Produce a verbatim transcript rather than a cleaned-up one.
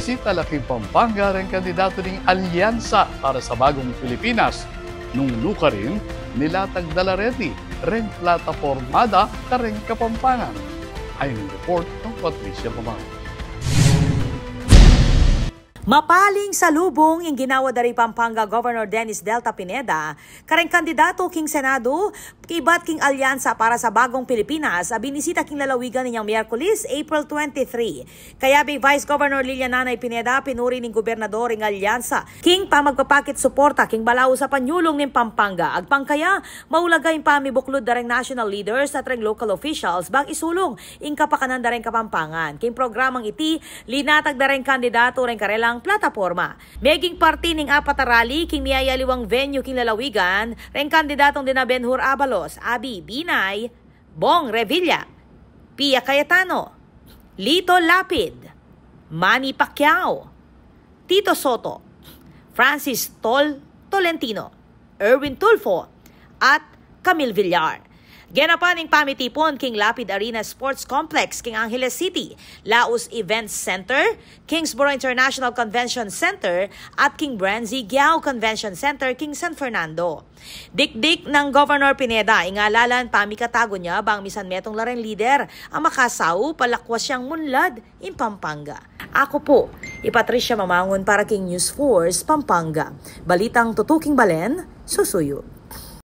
Bisita la king Pampanga reng kandidato ning Alyansa para sa Bagong Pilipinas. Nung nukarin, nilatag da la reti reng plataporma da kareng Kapampangan. Ayon king report nang Patricia Mamang. Mapaling salubung ing ginawa da reng Pampanga Governor Dennis Delta Pineda kareng kandidato king Senado ibat king Alyansa para sa Bagong Pilipinas a binisita king lalawigan inyang Miyerkules, April twenty-three. Kayabe i Vice Governor Lilian Nanay Pineda, pinuri ning gobernador ing Alyansa king pamagpapakit suporta king balaus a panyulung ning Pampanga. Agpang kaya, maulaga ing pamibuklud da reng national leaders at reng local officials bang isulung ing kapakanan da reng Kapampangan. King programang iti, linatag da reng kandidato reng karelang plataporma. Meging parti ning apat a rally king miyayaliwang venue king lalawigan reng kandidatong dina Benhur Abalos, Abi Binay, Bong Revilla, Pia Cayetano, Lito Lapid, Manny Pacquiao, Tito Soto, Francis Tol Tolentino, Erwin Tulfo, at Camille Villar. Genapan ing pamitipun king Lapid Arena Sports Complex king Angeles City, Laus Events Center, Kingsborough International Convention Center, at king Brenzy Giao Convention Center king San Fernando. Dikdik nang Governor Pineda ing ngalalan pamikatago na bang misan metung la reng lider a makasaup a lakwas yang munlad ing Pampanga. Aku pu i Patricia Mamangun para king News Force Pampanga. Balitang tutuking balen, susuyu.